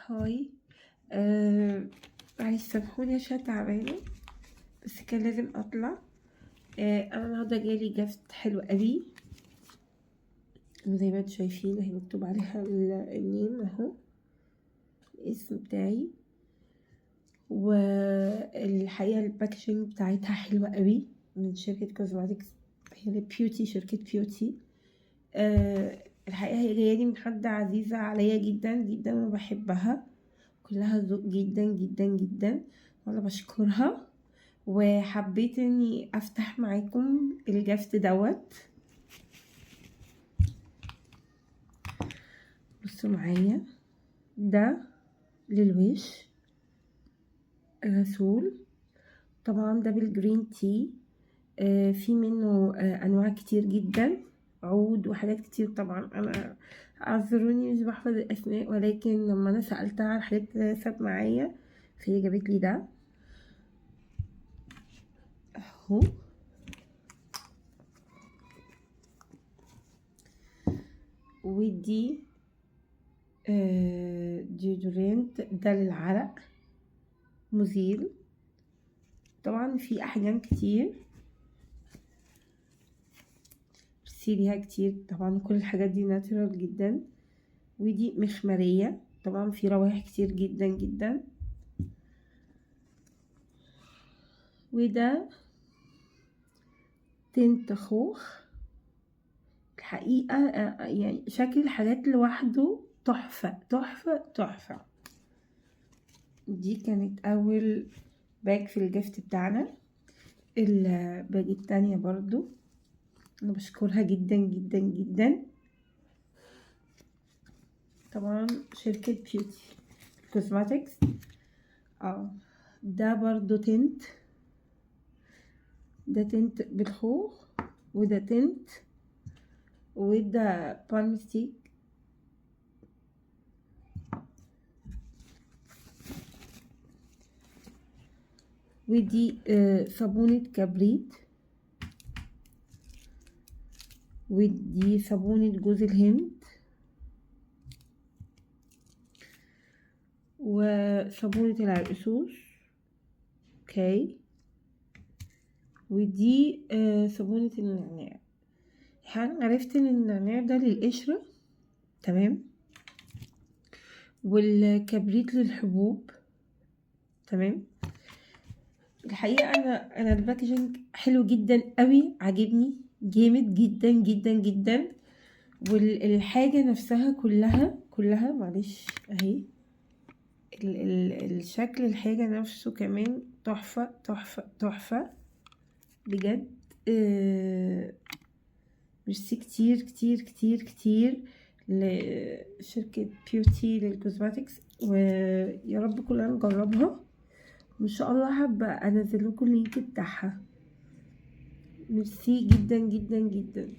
Hi. معلش سامحوني عشان تعبانة، بس كان لازم اطلع. انا النهارده جالي gift حلو قوي، زي ما انتم شايفين اهي مكتوب عليها ال name اهو، الاسم بتاعي. والحقيقة ال packaging بتاعتها حلوة قوي من شركة cosmetics، هي beauty، شركة beauty. الحقيقة هي جاية لي من حد عزيزه عليا جدا جدا وبحبها، كلها ذوق جدا جدا جدا، وانا بشكرها. وحبيت اني افتح معاكم ال gift دوت. بصوا معايا، ده للوش غسول، طبعا ده بال green tea. في منه انواع كتير جدا، عود وحاجات كتير. طبعا انا اعذروني مش بحفظ الاسماء، ولكن لما انا سالتها على الحاجات تناسب معايا فهي جابت لي ده اهو. ودي deodorant، ده للعرق، مزيل. طبعا في احجام كتير، ليها كتير طبعا، كل الحاجات دي natural جدا. ودي مخمرية، طبعا في روايح كتير جدا جدا. وده tint خوخ. الحقيقة يعني شكل الحاجات لوحده تحفة تحفة تحفة. دي كانت أول bag في ال gift بتاعنا. ال bag التانية برضو أنا بشكرها جدا جدا جدا، طبعا شركة beauty cosmetics. ده برضو tint، ده tint بالخوخ، وده tint، وده palm stick. ودي صابونة كبريت، ودي صابونة جوز الهند، وصابونة العرقسوس. okay. ودي صابونة النعناع. انا عرفت ان النعناع ده للقشرة، تمام، والكبريت للحبوب، تمام. الحقيقة انا ال packaging حلو جدا قوي، عاجبني جامد جدا جدا جدا. والحاجة نفسها كلها كلها، معلش اهي الشكل، الحاجة نفسه كمان تحفة تحفة تحفة بجد. ميرسي كتير كتير كتير كتير لشركة beauty لل cosmetics، ويا رب كلنا نجربها وان شاء الله. هبقى انزل لكم ال link بتاعها. ميرسي جدا جدا جدا.